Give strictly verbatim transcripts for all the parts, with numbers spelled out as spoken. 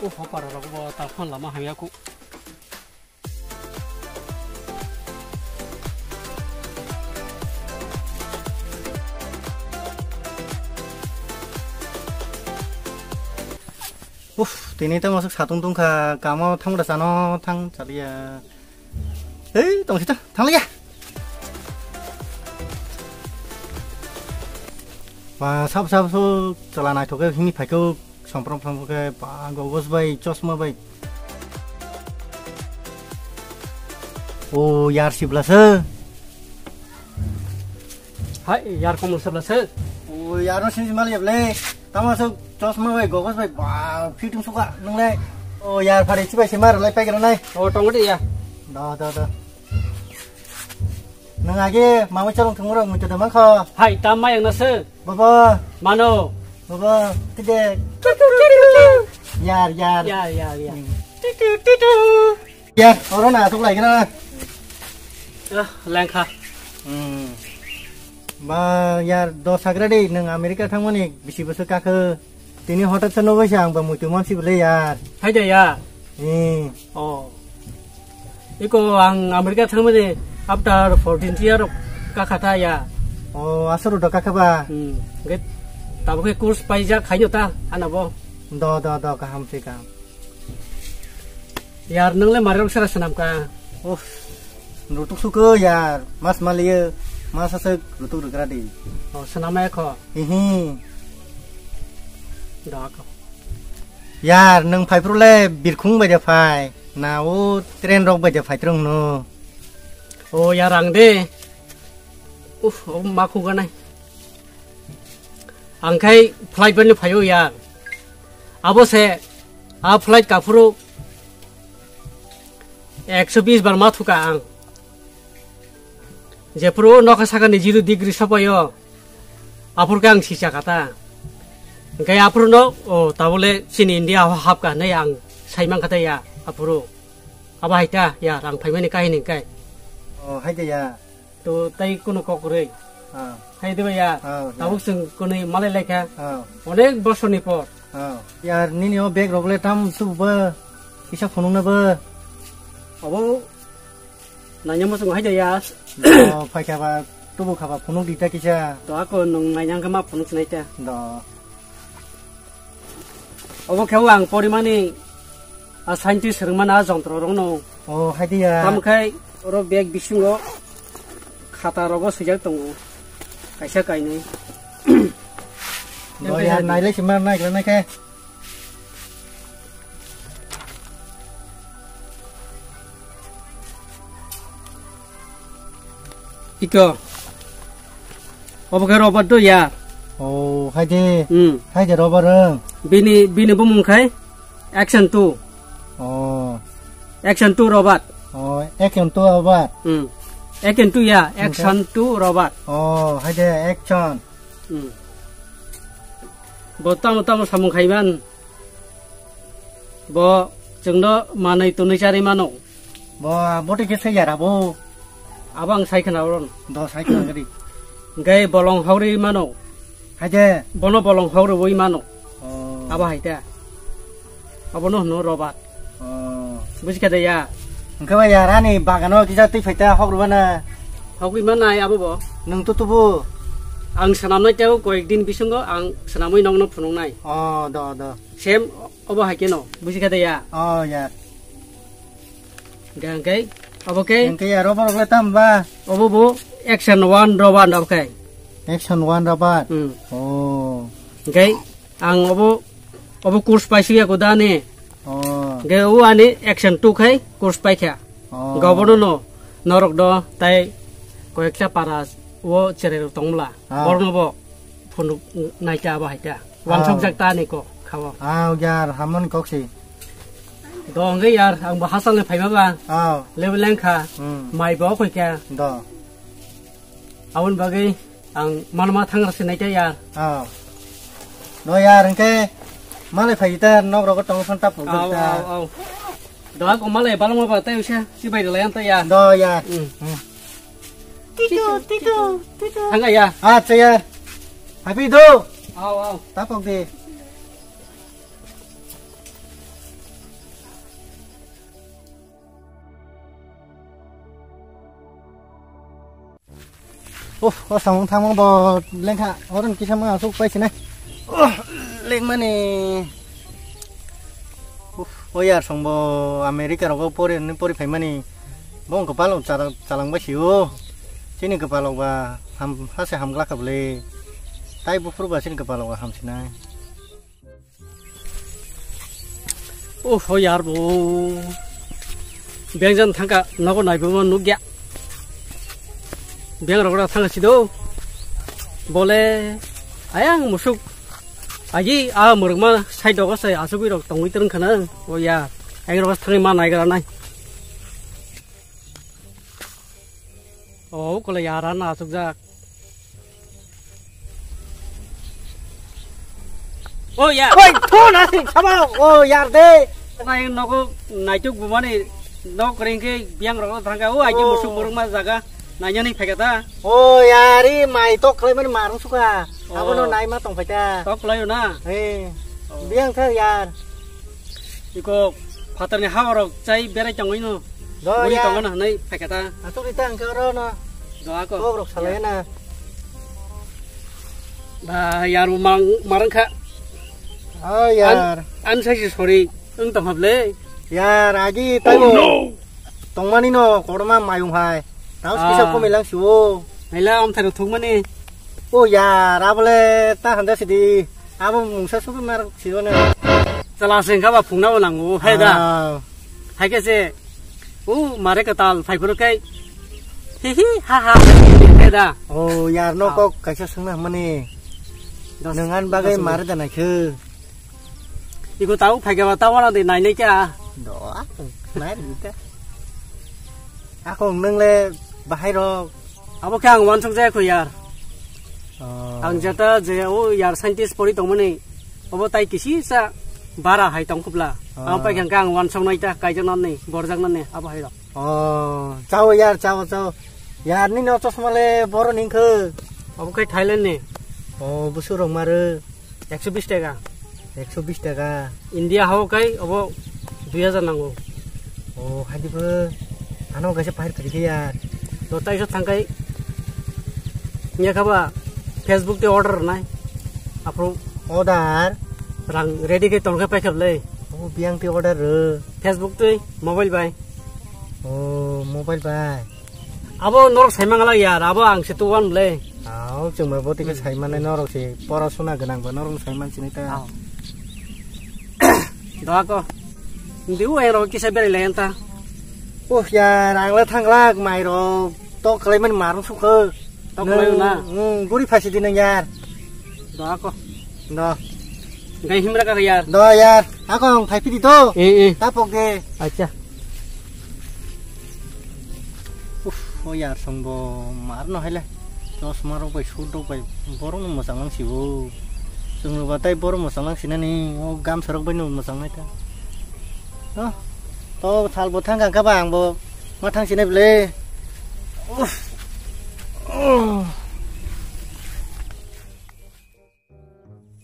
O hopara rok bo ta phone lama hamya ku. Uff, tini tamo swk satung tungkha, kamo thangda chano thang chaliya. Hei, tongsi ta, thanglia. Ba, sab sab so chala naithok khe hini phaikhe, somprom somprom khe, ba, gogos bai, chosma bai. O, yar sibla se. Hai, yar komol sibla se. O, yar no sini mal yable. Tamo so chosma bai, gogos bai, ba, fitting suka nung le. O, yar phari chibai se mar lai paigra nai. O, tong de ya. Da, da, da. Nang age mama chalong thangmura muitu da mangkho. Hai, tam mayang na se. Baba. Mano. Baba, tide. Yar, yar. Yar, yar, yar. Hmm. Titu, titu. Yar, oro na asuk lai gana. Ah, lengkha. Hmm. Ba, yar, do sagra de, nang America thangmani bisi bosor kakhe. Tini hothat se nugwi se ang ba muitu mansi bwle yar. Hai de ya. Hmm. Oh. Iko ang America thangmani after fourteen year kakha ta ya. Oh, asoro do kakha ba. Hmm. Ge tabuk ke course paijak khaino ta ana bo. Do, do, do, kaham se kaham. Yar, nung le mari rok sera swnam ka? Uff, rutuk suko yar, mas maliyo, mas aswk rutuk rwgra di. Oh, swnam ya kho? Hihi. Da kho. Yar, nung phai phuru le birkhung bai de phai, na o train rok bai de phai trong no. Oh, yar, ang de. Uff, o ma khung ganai. Ang khai flight bai no phaio yar. Abo se, a flight kaphuru ekso bis bar ma thuka ang. Jephuru nokha sakani zero degree sopaio, aphuru khe ang sisa kata. Hingkhe aphuru no, o, tabole chini India o hapka hinwi ang sai mankha ta ya, aphuru. Abo hai ta ya, rang phaimani kahini hingkhe. O, hai de ya. To tai kunu kok kwrwi. Ah. Hai de ya. Ah, ya. Tabuk chwng kwnwi malai laikha. Ah. Onek bosorni por. Ah. Yar nini o bag rok le tam tubu ba kisa phunuk na ba. Abo nanya mo chwng hai de ya. Do phaikha ba tubu kha ba phunuk di ta kisa. To ako nung nanya khe ma phunuk sinai ta. Do. Obo khe ang porimani a scientist rwngmani a jontro rokno. O, hai de ya. Tamo khe oro bag bisingo khata rogo swijak tongo. Kaisa kainwi. Bo ya, nailai se ma naigra nai khe. Iko. Obo khe Robert do ya. Oh, hai de. Hmm. Hai de Robert, eh. Bini, bini bumung khai Action two. Oh. Action two Robert. Oh, Action two Robert. Hmm. Action two ya, Action two Robert. Oh, hai de Action. Hmm. Bo tamo tamo samung khaiban. Bo chwngno manwi twnwi charwi mano. Bo, bo tei khe sai yara bo. Abo ang sai khna ron. Do sai khna gari. Hingkhe bolong hogri mano. Hai de. Bono bolong hogri wi mano. Oh. Abo hai ta. Abono hwno Robert. Oh. Buji kha de ya. Hingkhe ba yara ni bagano kisa twi phai ta hogri bana. Hogri manai abo bo. Nwng to tubu. Ang swnamnai tei koyek din bisingo ang swnamwi nokno phunuknai. Oh, do, do. Same obo hai kheno, buji kha de ya? Oh, ya. Hingkhe, hingkhe, obo khe? Hingkhe ya, Robert rok le tam ba? Obo bo Action one Robert obo khe. Action one Robert? Hmm. Oh. Hingkhe, ang obo, obo course paisi ya ko da ni. Oh. Hingkhe, o ani Action two khai course paikha. Oh. Hingkhe obono no, norok do, tai koyeksa para o cherai rok tongmla. Ah. Borokno bo phunuk naikha abo hai ta. Wansuk jak ta ni kok khao. Ah, yar, hamon kok si. Do hwnkhe yar, ang bo hachal ni phaima ba. Ah. Level lengkha. Hmm. Mai bo khoi kha. Do. Aboni bagwi ang manma thangra se naikha yar. Ah. Do yar, hwnkhe malai phai ta nok rogo tong phon ta pok ta. Au, au, au. Do ko malai balma ba tai usia si bai lai an ta ya. Do yar. Hmm. Hmm. Titu, titu, titu. Thangkha ya. Acha ya. Happy do. Au, au. Ta pok de. Uff, o samung thamung bo lengkha, oron kisa ma asuk pai sinai. Uff, lengmani. Uff, o yar songbo America rogo pori ni pori phaimani. Bo wngkha palo chala-, chalang bai sio. Chini kwpalok ba ham, hase ham glak kha bwle. Tai buphuru ba chini kwpalok ba ham sinai. Oh, ho yar bo. Beng jan thangka nogo nai bo nukya. Beng rok thangka sido. Bole ayang musuk. Agi a murma side dogo sai asugwi rok tongwi trwng khana. O ya. Ayang rok thangwi ma nai gra nai. Oh, kole yara na asuk jak. Oh, yar. Oi, thu na sing sama. Oh, yar de. Na yang nogo naituk bumani nok ring ke biang rok thangka. Oh, ai ke musuk burung ma jaga. Nanya ni phega ta. Oh, yari mai tok khlai mani marung suka. Abo no nai ma tong phaita. Tok khlai na. Eh. Biang tha yar. Iko phatarni haborok chai berai tongwi no. Do buri ya. Tongo na hanai phaikha ta. Asuk ita angke oro no. Do ako. Kok rok salai na. Ba yar mang marang kha. Oh yar. An sai si sorry. Ung tong hable. Yar agi taibo. Tongmani no korma mayung hai. Taus kisa komilang siwo. Haila om tharo thukmani. Oh yar abole ta handa sidi. Abo mungsa sugi mar sirone. Chala sengkha ba phungna bo nango, hai da. Ah. Hai ke se, u mare ka tal, phai phuru kai. Hi hi, ha ha, hai da. Oh, yar no kok kaisa sungna mani. Dos, nungan bagai dos mare da naikhe. Iko tau phai ka ba tau wana de nai nai kya. Do, nai rita. Ako nung le bahai rok. Abo khe ang wansuk jaya kho yar. Oh. Ang jeta je o yar scientist pori tongmani. Obo tai kisi sa bara hai tong khupla. Oh. Ang pai khe ang wansuk nai ta kaijak nani, borjak nani abo hai rok. Oh, chao yar, chao, chao. Yar ni no chosma le boro ning khe. Abo khe Thailand ni. Oh, busu rok mare. Ekso bis taka. Ekso bis taka. India hao kai obo dui hajar nango. Oh, hadi bo. Ano kaisa pahir kari ke yar. To tai so thang kai. Nya kha ba Facebook te order nai. Apro order. Rang ready ke tong khe pai khap le. Oh, biang te order ro. Facebook te mobile bai. Oh, mobile bai. Abo norok saimang la yar, abo ang se tuwan ble. Aw, chwng bai botike saimanai norok se porasuna gwnang ba norok saiman sini ta. Aw. Doa ko. Ndi u ero kisa berai lai anta. Uh, yar, ang le thanglak mai rok tok khlai mani marung sukha. Tok khlai na. Hmm, guri phasi di nang yar. Doa ko. Do. Gai himra ka yar. Do yar. Ako ang phai pidi do. Eh, eh. Tapok de. Acha. Uff, o yar songbo mar no haile. Chosma rok bai, suit rok bai, borok no mwchang nang sibo. Chwng rok ba tai borok mwchang nang sinani, o gamsa rok bai no mwchang nai ta. To, to sal bo thang kha ba ang bo ma thang sinai ble. Uff. Oh.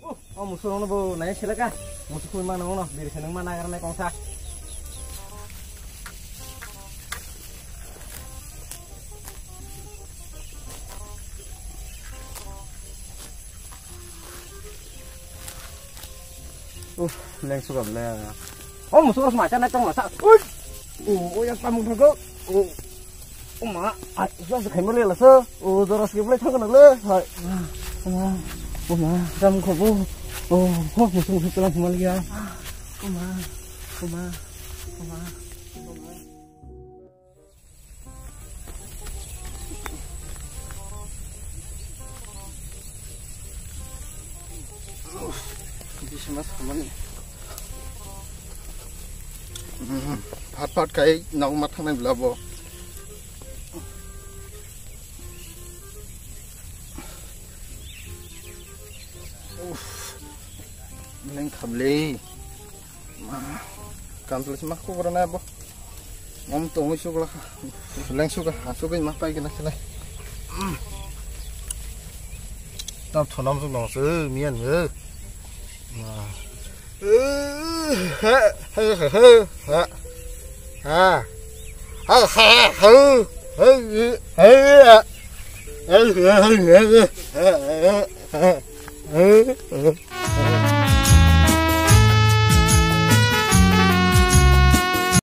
Oh, o musuk rokno bo nai seleka. Musuk khui mano uno, biri se nang ma nagar nai kongsa. Uff, leng suka ble. Oh, musuk rok ma cha nai tong la sa. Ui. Oh, oh, ya samung thago. Oh. Oma, ai, sa sa khaima lela sa. O, doros ke bolai thang nang le. Hai. Oma, oma, ram khobo. O, ho, musung musung pelang khaima lia. Oma, oma, oma, oma. Bisma samani. Hmm, phat phat kai nang ma thangnai bla bo. Uff. Leng khable. Ma. Kam tulis ma ko korona bo. Om to oi sugla. Leng suga, ha suga ma pai kena khelai. Tam thonam sug nang se miyan nge. Ma. Ha ha ha ha. Ha. Ha ha ha.